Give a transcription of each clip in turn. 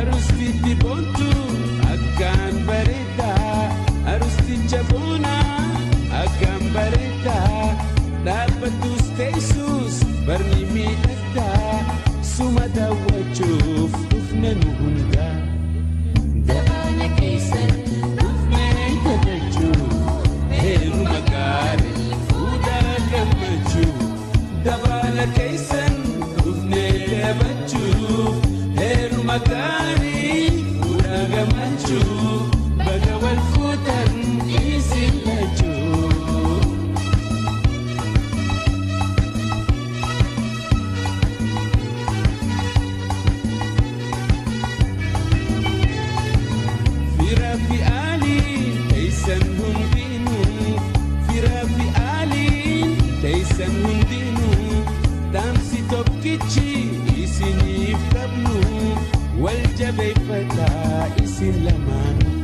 Arustitti boontu akkaan bareedaa arusticha boonaa akkaan bareedaa dhaabbatus teessus barni miidhagdaa suma daawwachuuf dhufne nu hundaa. Dabaala keessan dhufnee taphachuu heeruma gaarii fuudhaa gammachuu. Dabaala keessan dhufnee taphachuuf heeruma gaarii fuudhaa gammachuu baga wal fuutan isin lachuu. Fira fi aaliin teessan hundinuu fira fi aaliin teessan hundinuu dhaamsi tokkichi isiniif qabnu wal jabeeffataa isin lamaanuu.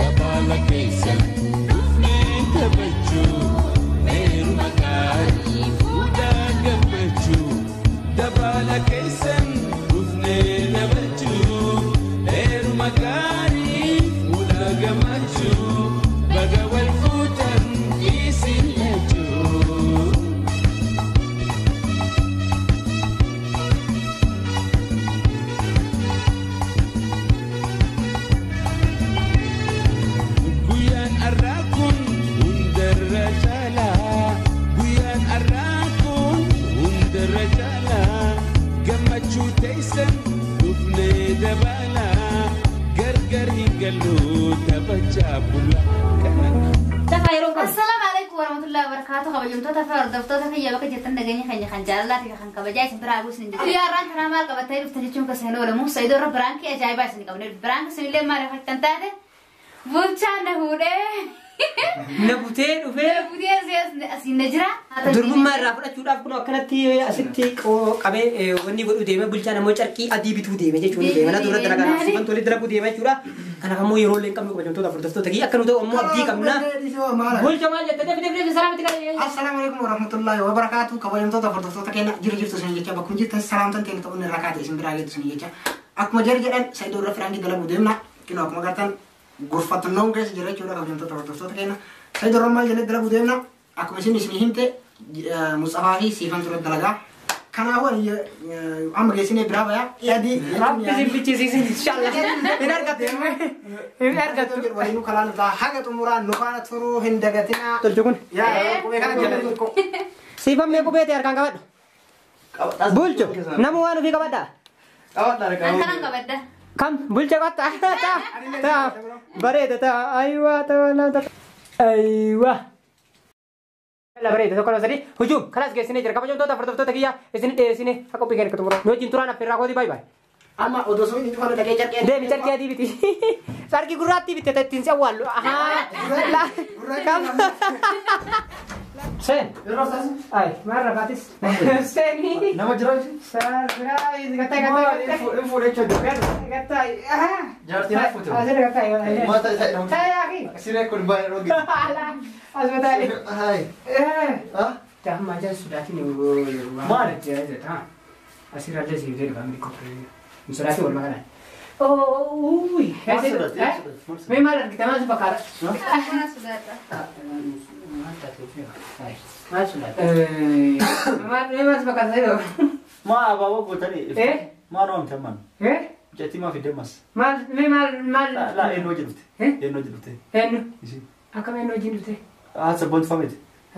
Dabaala keessan dhufnee taphachuu heeruma gaarii fuudhaa gammachuu. Dabaala keessan dhufnee taphachuu heeruma gaarii fuudhaa gammachuu. Baga wal fuutan isin lachuu. Guyyaan har'aa kun hundarra caalaa. Guyyaan har'aa kun hundarra caalaa. Gammachuu teessan dhufnee dabalaa. Gargar hin gallu taphachaa bulla kana. Lafa yeroo qabu. Assalaamu alaikum warahmatullahi wabarakatuh. Kabajamtoota fi hordoftoota kiyya bakka jirtan nageenya keenya kan jaalalaa fi kan kabajaa isin biraa buusin jiru. Guyyaa har'aan kanaa maal qabattee dhuftan jechuun keessa hin oolamu. Saayidoo irra biraankii ajaa'ibaa isin qabne. Biraanki sunillee maal kan taate bulchaan na fuudhee. Na butee dhufee Butee asiin na jira. Durbummaa irraa fudhachuudhaaf kun akkanatti asitti qabee wanni godhu deeme bulchaan ammoo carqii adii bituu deeme jechuun deeme. Na duratti ragaa sifantu walitti dalaguu deeme jechuudha. Kanaaf ammoo yeroo illee hin qabnu kabajamtoota hordoftoota kiyya akka nu ta'u ammoo abdii qabna. Bulcha maal jette defi defi defi salaamatti kana. Assalaamu alaikum warahmatullahi wabarakatuh. Kabajamtoota hordoftoota keenya jiru jirtu isin jecha bakkuma jirtan salaamtan teenya ta'uun irraa kaate isin biraa geettu isin jecha. Akkuma jarri jedhan Saayidoo irra firaankii dalaguu deemna. Kinoo akkuma agartan gorfattannoon keessa jira jechuudha kabajamtoota hordoftoota keenya. Saayidoo irra maal jennee dalaguu deemna. Akkuma isin isin himte Mustafaa fi Siifan ture dalagaa. Kanaafuu ani amma geessinee biraa bayaa. Adii Rabbi isin fichisiisin inshallah. Hin argattu. Hin argattu. Waliinuu kalaan ta'a haga xumuraa nu faana turuu hin dagatinaa. Tolchu kun. Yaa qubee kana jala xiqqoo. Siifan mee qubee ta'e harkaan qabadhu. Bulchu nama waan ofii qabadhaa. An kanan qabadda. Kam bulcha qatta. Ta ta bareeda ta aywa ta la ta aywa. La bareeda tokko lama sadii hujuum kalaas geessinee jira kabajamtoota hordoftoota kiyya isin dhiyeessine akka qophii keenya xumura. Nu wajjin turaan affeerraa kooti baay'ee baay'ee. Amma odoo sun inni cufame dhaqee carqee. Deemi carqii adii biti. Carqii gurraattii bitte ta ittiin si awwaallu. Ahaa. Kam. Sen. Ay maal rafaatis. Seeni. Nama jira miti? Surprise gattaa gattaa gattaa. Hin fuudhee jechuudha. Gattaa. Ahaa. Jaartii haa fuutu. Asirra gattaa. Maata isaa jedhamu. Taa yaaqii. Siree kun baay'ee rogi. Asmataa. Hayi. Ah? Damma jan sodaatiin Maali? Asirrallee siif jedhu kan qophii. Hin sodaatiin walumaa galaan. Uuy. Maal sodaatti? Maal sodaatti? Mee maal argita maal si fakkaata? Kana sodaadha. Maal taatee maal sodaata? Maal maal si fakkaata jedhu? Maa abaaboo gootanii? Eh? Maa noomte amman? Eh? Mucattii maa fidde ammas? Maal mee maal maal? Laa eenyu wajji dhufte? Eh? Eenyu wajji dhufte? Eenyu? Ishii. Akkam eenyu wajjin dhufte? Haa sabboontu fameeti.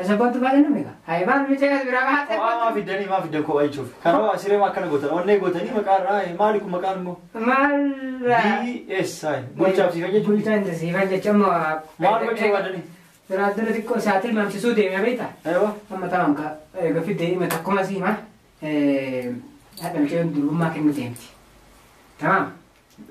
Sabboontu baay'ee namni egaa. Hayi maal miidhagaa biraa baatee? Maa fiddanii maa fiddan kophaa jechuuf. Kanaaf asiree maa akkana gootan onnee gootanii maqaa irraa maali kun maqaan immoo? Maal? BS bulchaaf siifan jechuudha. Bulchaan siifan jecha immoo. Maal gochuu barbaadanii? Biraa dura xiqqoo saatii mamsisuu deemee beektaa? Aywa. Amma tamam ka eega fidde hima takkuma si hima. Haadha mucayyoo durbummaa kennu deemti. Tamam.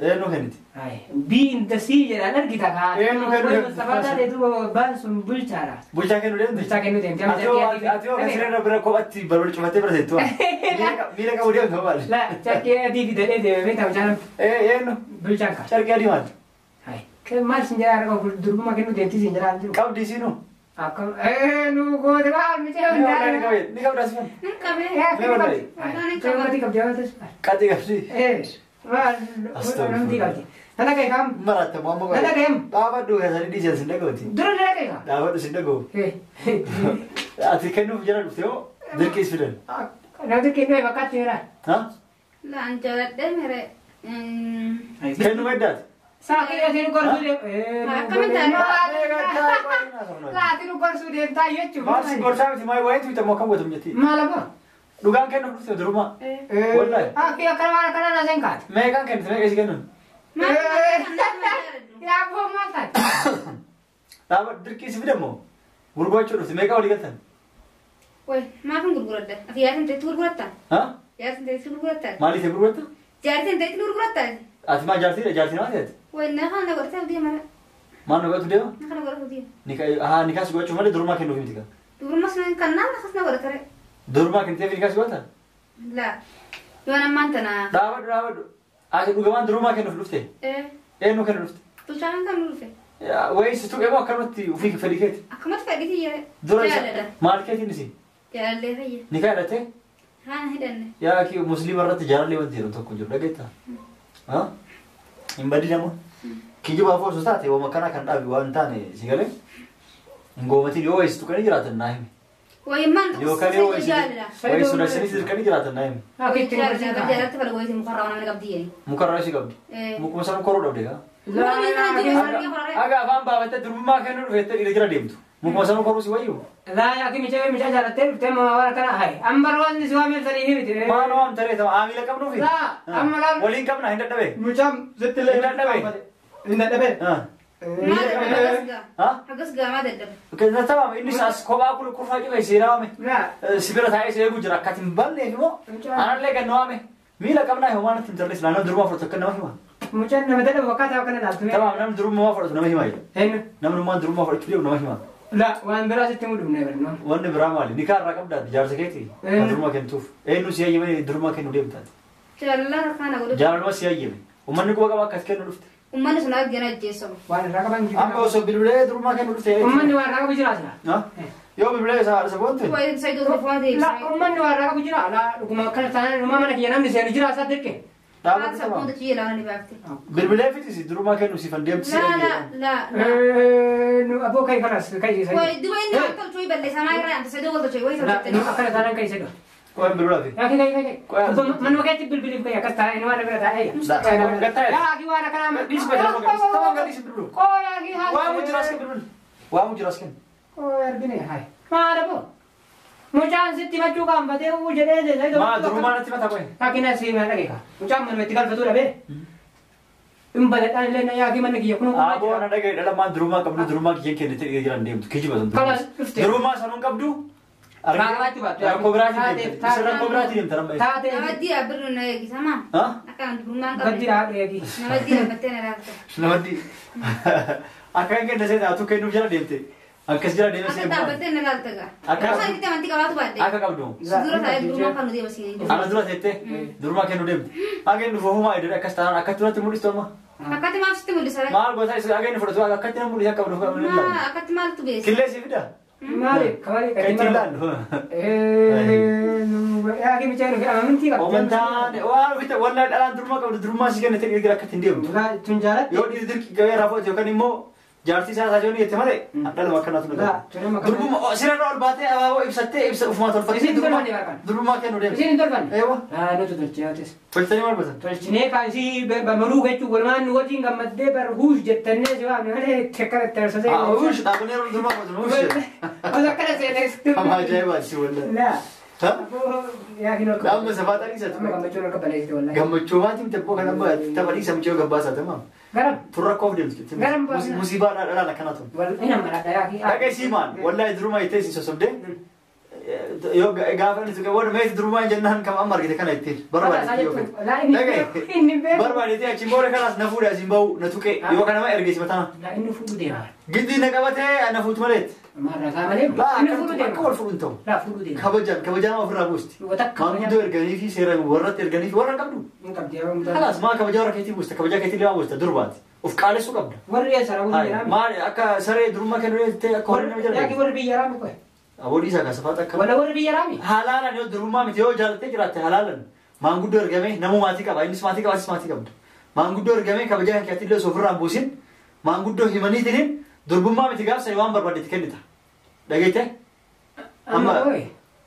Eenyu kenniti? Ay, B in the C jedhaan argita kaa. Eenyu kennu deemti? Mustafaa taatee duuba abbaan sun bulchaadha. Bulchaa kennu deemti? Bulchaa kennu deemti. Amma Ati hoo carqii ati hoo kan siree bira kophaatti balbala cufattee bira teettu. Miila qabu deemtu maali? La carqii adii fidadhee deeme beektaa mucaan Eenyu? bulchaan kaa. Carqii adii maali? Ay, maal sin jedhaa arga durbummaa kennu deemti sin jedhaa jiru. Qabdi isiinuu? Akkam nu goote maal mucayyoo Ni qabdi ni qabdi asifan. Hin qabee. Mee wallahi. Ay, qabdi qabdi Qaxii qabdi. Maal namti qabdi. Nana kee kam? Maratta moo amma Nana keem? Dhaabadhu keessanii dhiisan sin dhaga'uti. Dura nana kee kam? Dhaabadhu sin dhaga'u. Ati kennuuf jala dhufte hoo dirqiis fidan. Namti kennuu fakkaatti jira. Ha? Laan jaaladhee mere. Kennu meddaati. Saa kee ati nu gorsuu deem. Akkamitti Laa ati nu gorsuu deemtaa jechuudha. Maal si gorsaa miti maal waa'ee tuuta moo akkam gootu jetti. Maal abbaa? Dhugaan kennuuf dhufte durumaa. Wallahi. Akki akkana waan akkana na seen kaate. Meeqaan kennite meeqa si kennan? Yaa abboo maal taate? Dhaabadhu dirqii si fidan moo gurgurachuu dhufte meeqa walii galtan? Way maafin gurguradda? Ati jaartiin ta'etti gurguratta? Ha? Jaartiin ta'etti gurguratta? Maaliif gurguratta? Jaartiin ta'etti gurguratta? Ati maal jaartiidha jaartii namaa ta'eeti? Way na kana godhatee deema. Maal nu godhatu deema? Na kana godhatu deema. Haa nikaas godhachuu malee durumaa kennuuf miti kaa. Durumas kan naan akkas na godhatare. Durumaa kenniteef nikaas godhata? Laa. Yoon ammaan tana. Dhaabadhu dhaabadhu. Ati dhugamaan durumaa kennuuf dhufte? Eenyu kennu dhufte? Bulchaan kan nu dhufe. Wayii si tuqee moo akkanumatti ofii fedhii keeti? Akkamatti fedhii tiyya. Dura isa maal keetiin isi? Jaalallee fayya. Nikaa hidhattee? Haa hidhanne. Yaa kii musliima irratti jaalallee wanti jedhamu tokko jiru dhageettaa? Haa? Hin badin amma. Kijibaaf osoo taate waan akkanaa kan dhaabi waan hin taane si galee hin goomatiin yoo wayii si tuqanii jiraatan naa himi. Wayimmaan tokko Yookaan yoo wayii jaalala. wayii sodaachisanii dirqanii jiraatan naa himi. Akki ittiin gorsuu Jaalala taate. jaalatti fala wayitii mukarraa waan namni qabdi jedhani. Mukarraa ishee qabdi. Mukuma sana koruu dhabde kaa. Laa Aga afaan baafattee durbummaa kennuu dhufeettee dhiira jira deemtu. Mukuma sana koruu si wayyu. Laa akki mucaa mucaa jaalattee dhuftee maa waan akkana haye. Amma waan si waamee sanii himite. Maal waan taree ta'u aamila qabnuufi? Laa amma laa. Waliin qabna hin dadhabee. Mucaan sitti illee Hin dadhabee. Hin dadhabee. Maal hagas gaa? Ha? Hagas gaa maa dadhabe? Tamam innis as kophaa kurfaa cufe seeraa waame. Laa. Si bira taa'ee si eeguu jira akka ati hin banneef immoo anallee ganna waame. Miila qabnaa himaa natti hin tarreessu naannoo durumaa fudhatu akka nama hima. Mucaan nama dadhabu fakkaata akkana laaltu. Tamam namni durummaa fudhatu nama hima jedha. Eenyu? Namnummaan durummaa fudhachuu deemu nama hima. Laa waan biraa sitti mudhumne barnoo. Wanni biraa maali? Nikaa irraa qabdaati jaarsa keeti. Kan durummaa kennuuf. Eenyu si hayyame durummaa kennu deemtaati. Jaalala kana godhatu. Jaalaluma si hayyame. Uummanni quba qaba akkas kennu dhufte. Uummanni sun akka gana ajjeesamu. Waan irraa qaban jiru. Amma osoo bilbilee durummaa kennu dhufte. Uummanni waan irraa qabu jira asira. Yoo bilbilee isa haadha saboonte. Wayi Saidoo telefoona Laa deebisee. uummanni waan irraa qabu jira. Laa dhuguma akkana taanaan dhumaa mana kiyya namni seenu jira isaa dirqe. Dhaabatu Haati tamam. sabboonta ciyya lamaan ni baafte. Bilbilee fitisi durumaa kennu siifan deemtu si Laa laa eeyyame. laa laa. Nu aboo kai kanas kai isa. Wayi duba inni waan tolchuu balleessa maa irraa anta Saidoo wal tolchuu wayi Laa nu tolchattanii. akkana taanaan kai isa dha. Qo'an bilbilaa fi. Yaa kai kai kai. Manuma keetti bilbiliif kai akkas taa'ee waan bira taa'ee. Gattaa'e. Yaa akki waan akkana. Dhiisi badii tamam gadhiisi bilbilu. Qoo yaa akki haa. Waamu jira as kennu bilbilu. Waamu jira as kennu. Qoo argine hayi. Maal aboo? Mucaan sitti machuu qaanfatee uu jedhee jedhee. Maa durumaa natti mataa qo'e. Rakkina si mana dhageeka. Mucaan manuma itti galfatu dhabee. Hin badadhaan illee na yaakii manni kiyya kun. Aboo na dhagaye dhala maan durumaa qabdu durumaa kiyyeen kennite dhiira jiran deemtu kijiba sun. Kanas dhufte. Durumaa sanuun qabdu. Raaqabaatti baattu. Rakkoo biraatiin deemte. Isa rakkoo biraatiin deemte nama. Taatee. Nama diyaa birri na eegisamaa. Ha? Akka durummaan Gaddi qabne. dhaadhu eegi. Nama diyaa battee na laafte. Namatti akka hin kenne seeta atu kennuuf jala deemte. Akkas jala deeme Akka seema. dhaabbattee na laalta gaa. Akka- Osoo itti amantii qabaatu baadde. Akka qabdu. Dura taa'ee durummaan kan nu deema siin jiru. Ana dura teettee durumaa kennuu deemte. Akka inni dhufuufumaa edee akkas taanaan akkatti natti mul'istu amma. Akkatti maaf sitti mul'isa? Maal gosa isa akka inni fudhatu akkatti nama mul'isa akka fudhatu Maa akkatti maaltu beessa? Killee si fida. Maali? Kamali Kan ittiin ilaallu. Yaakii mucaan nufi amantii qabdi. Amantaan waan ofitti wallaan dhalaan durumaa qabdu durumaa si kennite dhiira akkatti hin deemtu. Tun jaalatti. Yoo dhiirri dirqii gahee irraa fudhate yookaan immoo jaartii isaa isaa jette malee dhaluma akkanaatu na Laa, tun amma kana- Durbuma sirarra ol baatee abaaboo ibsattee ibsa ufumaa tolfattee Isin tolfanne barkan. durbummaa kennu deemte. Isin hin tolfanne? Eewa. Laa nutu tolchee yootis. Tolchanii maal gootan? Tolchinee kaasii maruu jechuun walumaan nu wajjin gammaddee bar huush jettannee si waamne malee itti akkana itti arsasee. Huush dhaabbanee yeroo durbummaa gootan huush. Osoo akkana seenee. Amma ajaa'ibaati si wallaan. Laa. Ha? Yaakiin ol Amma safaaxaa dhiisatu. Amma gammachuun ol qabbaneessite wallaahi. Gammachuu maatiin tebboo kan amma tapha dhiisa mucayoo gabbaasaa tamam. Garam. Turra koof deemtu. Garam baasna. Musiibaa dhalaan akkanaa tun. Wal ina maraadha yaakii. Dhaqee siimaan wallaahi durumaa jettee si sossobdee yoo gaafa inni tuqe booda meeti durumaa jennaan kam amma argite kana ittiin barbaadetti yoo Laa inni Dhaqee inni beeku. barbaadetti achiin booda kanaas na fuudhe asiin bahu na tuqe yoo kanama ergeessi mataa Laa inni fuudhu deema. giddi na qabatee na fuutu maleetti. Maarraa kaa malee. Laa Inni fuudhu akka deema. wal fuudhu hin ta'u. Laa fuudhu deema. Kabajaan kabajaan ofirraa buusti. Watakka Maanguddoo erganii fi seera warratti erganii fi warra hin qabdu. Hin qabdi yaa mudaa. Kalaas maa kabajaa warra keetii buusta kabajaa keetii limaa buusta durbaati. Of qaalessuu qabda. Warri eessa raawwatu jedhama. Maal akka saree durummaa kennu jettee akka horii nama jala Yaakii warri biyya raami qoy. Aboodii isaa kan safaata akka Wala warri biyya raami. halaalan yoo durummaa miti yoo jaalattee jiraatte halaalan Maanguddoo ergamee namuu maatii qaba. Innis maatii qaba, atis maatii qabda. Maanguddoo ergamee kabajaa kan keetti illee ofirraa hin buusin. Maanguddoo himaniitiin durbummaa miti gaafsa waan barbaadde kennita. Dhageette? Amma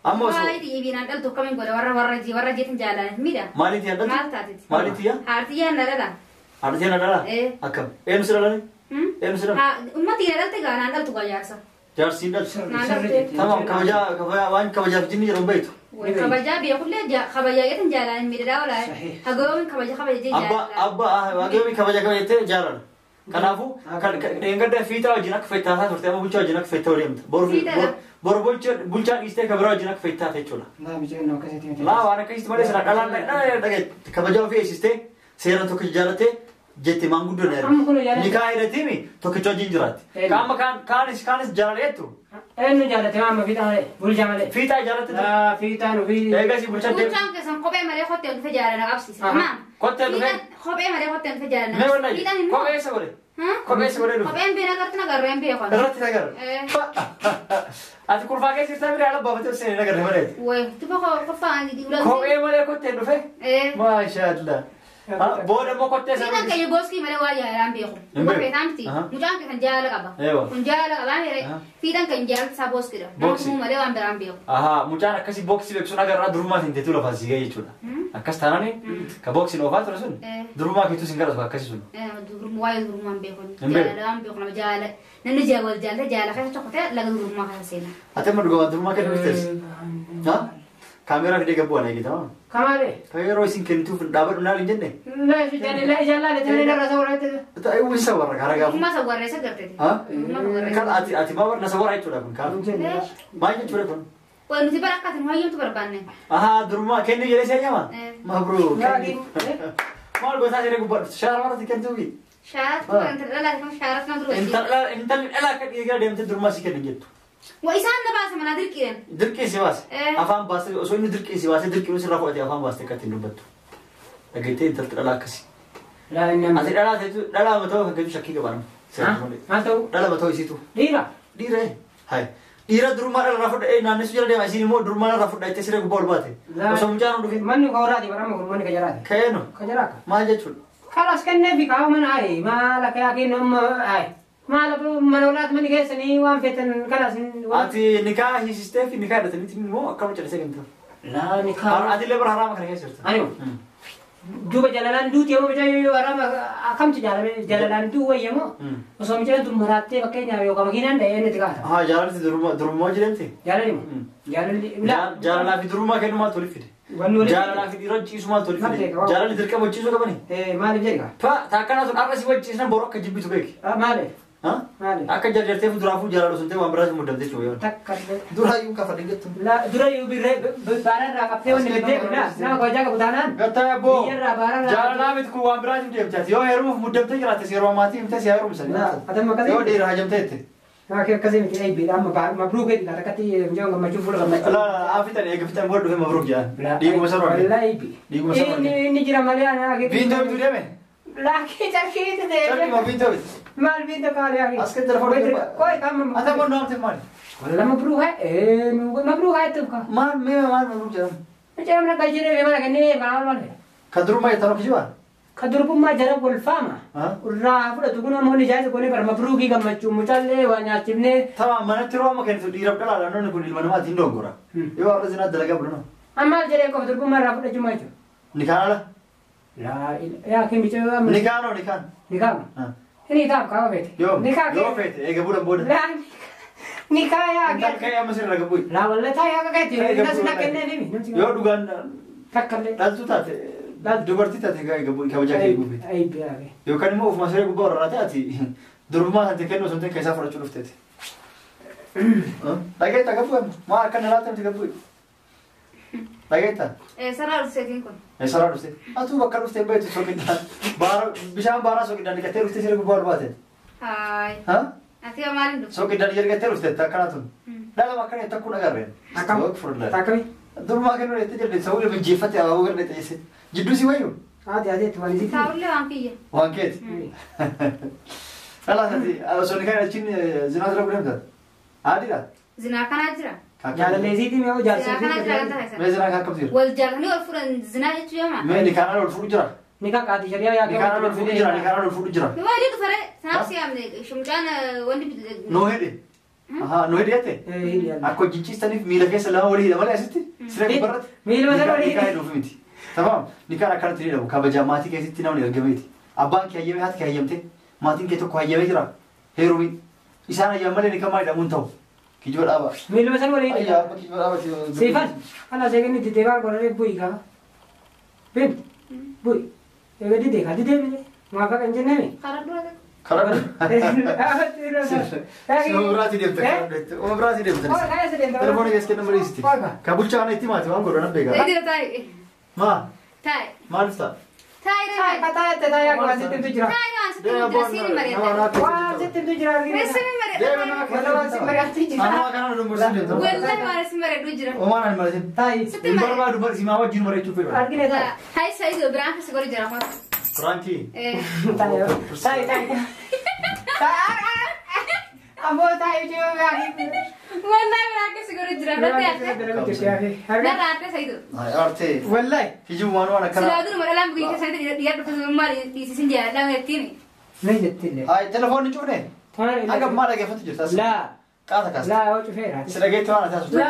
Amma osoo Maaliiti ibiinaan dhaltu akkamiin godha warra warra jee warra jeetin jaalan miidha. maaliiti yaa dhaltu? Maal taateti? Maaliiti yaa? Haartiyyaan na dhala. Haadha na dhala? Eh. Akkam? Eenyu si dhalale? Eenyu si dhala? Ummati na dhalte gaa naan dhaltu gaa jaarsa. Jaarsi hin dhaltu. Naan dhalte. Tamam kabajaa kabajaa waan kabajaaf jinni jedhamu beektu. Kabajaa beekullee kabajaa jeetin jaalan miidhaa walaa. Sahih. Hagoomin kabaja kabaja jee Abbaa jaalan. abbaa waaqayyoon kabaja kabajattee jaalala. Kanaafuu kan dheengadda fiixaa wajjin akka fettaataa turte amma bulchaa wajjin akka fettaa deemta. Fiixaadha. Boru bulchaa dhiistee kan biraa wajjin akka fettaa jechuudha. Laa bichee nama akkasitti miti. Laa waan akkasitti malee sana dhalaan dhagaye kabajaa ofii eegsistee seera tokko jaalattee jette maanguddoo na Amma kun erga. jaalate. Nikaa hidhatiimi tokkicha wajjin jiraatti. Eenyu? Amma kaanis kaanis jaalaleettu Eenyu jaalate amma fiixaa malee bulchaa malee. fiixaa jaalatte ture. Laa fiixaan ofii. Eegasii bulchaa deemu. Bulchaan keessan kophee malee kottee dhufe jaalala qabsiisa. Aha. Amaa. Kottee dhufe? Kophee malee kottee dhufe jaalala Mee qabsiisa. wallahi Fiixaan immoo. kophee eessa godhe? Kophee eessa godhee dhufe? Kopheen beena agartu nagarra hin beekan. Irratti nagarra. Ati kurfaa keessa jirtaa bira ala baafatee seenee nagarra malee. Way tufa qofaa Kophee malee kottee dhufe? Maashaallah. Booda immoo kottee sana. Fiixaan keenya booskii malee waa jaalaan beeku. Hin beeku. Kophee miti. Aha. Mucaan keessan jaalala qaba. Eewa. Kun jaalala qabaa mere. Aha. Fiixaan keenya jaalala isaa booskiidha. Nama Booksii. tumuu malee waan biraan beeku. Ahaa, mucaan akkasii booksii beeksuun agarraa durummaa hin teetuu lafaan siigee jechuudha. Akkas taanaan ka booksiin oofaa ture sun Eh. durummaa keetuu sin kadhatu akkasii sun. Waa'ee durummaa hin beeku. Hin beeku. Jaalala waan beeku nama jaalala. Namni wal jaalala jaalala keessa tokko laga durummaa keessa seena. Ati amma dhugaa durummaa kennu dhuftes. Ha? Kaameeraa fidee gabbuu ana eegitama. Kamaale. Yeroo isin kennituuf dhaabadhu naal hin jenne. Laa fiixaan laa ijaan laa ta'ee narra sawwaratti. Ta'ee isa warra karaa gaafu. Durummaa sawwarreessa garteeti. Ha? Durummaa sawwarreessa. Kan ati ati maa warra sawwarra jechuudha kun kaaf. Maal jechuudha kun? Way nuti bara akkaatiin hayyamtu barbaanne. Ahaa durummaa kennu jedhee si hayyama? Eh. Mabruu kenni. Maal gosaa jedhee gubbaa dhufte shaara marati kennituufi. Shaarat kun dhalaa kan shaarat nama dura. Intalli dhalaa akka dhiigaa deemtee durummaa si kennu jettu. Wa isaan na baasa manaa dirqiidhaan. Dirqii si baase. Eh. Afaan baastee osoo inni dirqii si baasee dirqii sirraa fudhatee afaan baastee akka ittiin dubbattu. Dhageettee intalti dhalaa akkasii. Laa inni amma. Ati dhalaa ta'etu dhalaa matoo kan keetu shakkii qaba nama. Maal ta'u? Dhala matoo isiitu. Dhiira. Dhiira hai. Dhiira durummaa dhala irraa fudhee naannessu jala deema isiin immoo durummaa irraa fudhattee siree gubbaa ol baate. Osoo mucaan hin dhufin. Manni kooraati bara kun manni kajaraati. Ka'eenu Kajaraaka. maal jechuudha? Kalas kenneefi qaama mana ayi maal akka yaa kennu amma ayi maal mana olaat manni keessanii waan feetan kalas. Ati nikaa hiisistee fi nikaa hidhataniitiin immoo akkam callisee kennitu. Laa nikaa. Ati illee bara haraama kana keessa jirta. Ani duuba jalalaan duuti yommuu mucaa yoo haraama akkamtu jaalame jalalaan duu wayyamoo osoo mucaan tun maraattee fakkeenyaaf yookaan makiinaan dha'ee inni kaata. Haa jaalalli durummaa jedhamti. Jaalalli moo? Jaalalli. Jaalalaa fi durummaa kennu maaltu walitti fide? Wanni walitti Jaalalaa fi dhiira ciisu maaltu walitti Maal fide? beeka? Jaalalli dirqama ciisuu qabani? Maaliif jedhi kaa? Pa taakkanaa sun har'a si wajjiisnan boru akka jibbitu beeki. Maaliif? Ha? Maaliif? Akka jarjartee duraafuu jaalala sun ta'e waan biraas muddamte jechuudha yoo. Takka illee. Duraayyuu kafadhe jettu. La dura iyyuu birree baararraa qabtee wanni biddee la nama kabajaa qabu taanaan. Gattaa abboo. Biyyarraa baararraa. Jaalalaa miti kun waan biraatiif deemte. Yoo heerumuuf muddamtee jiraatte yeroo amaatii himte si haa heerumsan. La atamma akkasii. Yoo dhiira hajamteette. Akka akkasii miti eebbiidha amma mabruuk eebbiidha takkatti mucaan gammachuu fuula gammachuu. La la afitan eega fitan booda dhufe mabruuk jedhan. Dhiiguma sarara. Wallaahi eebbi. Dhiiguma sarara. Inni jira malee ana. Viintoo bituu deeme? Laakii carkii Carkii ta'e. moo viintoo bitu? Maal viintoo kaalee akii. As kan telefoon. Koi qaama. Ata moo naamte maali? Walla mabruuk haa mabruuk haa jettuuf kaa. Maal mee maal mabruuk jedhama? Mucaan mana galchee mana kennee maal maal. Kan durummaa jettan kijibaa? Ka durbummaa jara wal faama. Irraa fudhatu kun ammoo ijaarsa goonee bara mabruukii gammachuu mucaallee waa nyaachifnee. Tamam manatti yeroo amma kennitu dhiiraaf dhalaadha namni kun ilma namaatiin hin dogongora. Yoo har'a zinaa dalagaa bulana. Ammaal jedhee qofa durbummaa irraa fudhachuu maal jechuudha? Nikaan ala? Laa yaa kee mucaa amma. Nikaan hoo nikaan? Nikaama. Inni taaf kaaba feete. Yoo Nikaa yoo kee. feete eega bulan booda. Laa nikaa yaa Intal kee. ka'ee amma sirra gabbu'i. Laa wallataa yaa kakayti. Ka'ee Nas na gabbuu kennee nimi. Yoo dhugaan Takkallee. dhaltuu taate dubartii taate ka'ee gabbu'i kabajaa kee eeguu feete. Ayibbi yaa kee. Yookaan immoo ofuma siree gubbaa warra taate ati durbummaa taate kennuu osoo hin ta'in keessaa fudhachuu dhufteeti. Dhageetta gabbu'i amma maa akka na laata miti gabbu'i. Dhageetta. Sarara dhufteetiin kun. Eessarraa dhufte? Atuu bakka dhuftee beektu soqidaan baara bishaan baaraa soqidaan dhiqattee dhuftee siree gubbaa ol baate. Haay. Ha? Ati maaliin dhufte? Soqidaan dhiqattee dhufte akkana tun. Dhala akkana jettu akkuma agarreen. Akkam? Takkamii? Durumaa kennu jettee jirti sa'uu mijjeeffatte abaaboo gara dhaqxe jesse. Jidduu si wayyu? Haati haati itti waan isitti. Taa'ullee waan kiyya. Waan keeti. Dhala ati osoo ni kan achiin zinaa dura deemta. Adiidha. Zinaa kanaa jira. Jaalalleesiitii mi'oo Zinaa kana jira kan jaarsa. taasisan. Mee zinaa kan akkamtu jira? Wal jaalatanii wal fuudhan zinaa jechuu yaama. Mee ni kaanaan ol fuudhu jira? Ni kakkaati shari'aa yaa Ni kaanaan ol fuudhu jira? Ni kaanaan ol fuudhu jira? Nu waa dhiitu fare sanaaf si yaamne shumcaan wanti Noo hidhe. Ahaa noo hidhe jette? Akka hojii ciistaniif miila keessa lama walii hidha malee asitti siree gubbaarratti. Miiluma sana walii Ni kaan hidhuuf miti. Tamam ni kaan akkanatti hidhamu kabajaa maatii keessatti namni ergameeti. Abbaan kee hayyamee haati kee hayyamte maatiin kee tokko hayyamee jira heerumi. Isaan hayyam malee ni kan maal hidhamuun ta'u. Kijiba dhaaba. Miiluma sana walii hidha. Ayyaa amma kijiba dhaaba. Siifan kana seeqni didee baal godhee bu'i qaba. Bin bu'i. Eega didee ka didee bile maafa kan jennee. Karaa dura tokko. Karaa Oma biraatii deemte karaa deemte. Oma biraatii deemte. Telefoona keessa kennan mariisitti. Ka bulchaa ana itti maati waan godhu nan beekaa. Iddoo taa'i. Maa Taa'i. maaliif ta'a? Taa'i Taa'i ree. kataayatte taayaa waan sitti himtu jira. Taa'i waan sitti himtu jira siin mari'adha. Waan sitti himtu jira argina. Siin mari'adha. Wala waan si mari'attu jira. Anuma kana dumbursin deemte. Wallahi waan si mari'adhu jira. Omaan ani mari'atin. Taa'i Sitti Hin mari'adha. barbaadu bari simaa wajjin mari'achuu fedha. argina taa'i. Hai Saidoo biraan keessa godhu jira koo. Firankii. Taa'i taa'i taa'i. Ammoo taa'i jiru gaarii. Wallahi biraan keessa godhu jira. Irratti hafe. Narra hafe Saidoo. Artee. Wallahi. Kijibu waan waan akkana. Silaa duruma dhalaan biyya keessatti dhiyaa dhufte maal dhiisisin jaalladha jettiin. Ne jettillee. Hayi telefoonni cufne. Hanga ammaa dhaggeeffatu jirta. Laa Qaata kaasta. laa yoo cufeera. Si dhageetti waan ati haasoftu. Laa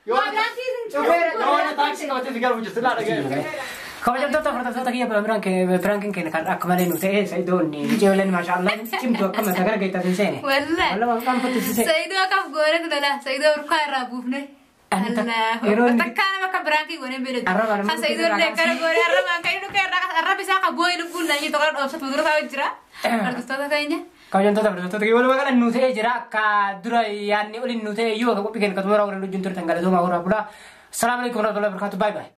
Yoo taaksii qabatee fi galuuf jirti laa dhaggeeffatu. Kabajamtoota hordoftoota kiyya biraankiin keenya kan akka malee nu ta'e Saidoon ijoolleen maashaallah cimtuu akka mataa gara geettaa hin seene. Wallahi. Wallah waan qaanfatti si seene. Saidoo akkaaf goone lola Saidoo urkaa irraa buufne. Takkaa nama akka biraankii goone beeladu. Arrabaan Kan Saidoo illee akkana goone arrabaan kan inni dhufe arrab isaa kan boo'ee lubbuun naan tokko dhoofsatu dura taa'u jira. Hordoftoota keenya. Kabajamtoota hordoftoota kiyya walumaa gala nu ta'ee jira akka dura yaadni oliin nu ta'e iyyuu akka qophii keenya kan xumuraa warreen wajjin turtan galatoomaa horaa bulaa. Assalaamu alaikum warahmatullahi wabarakatuh. Bye bye.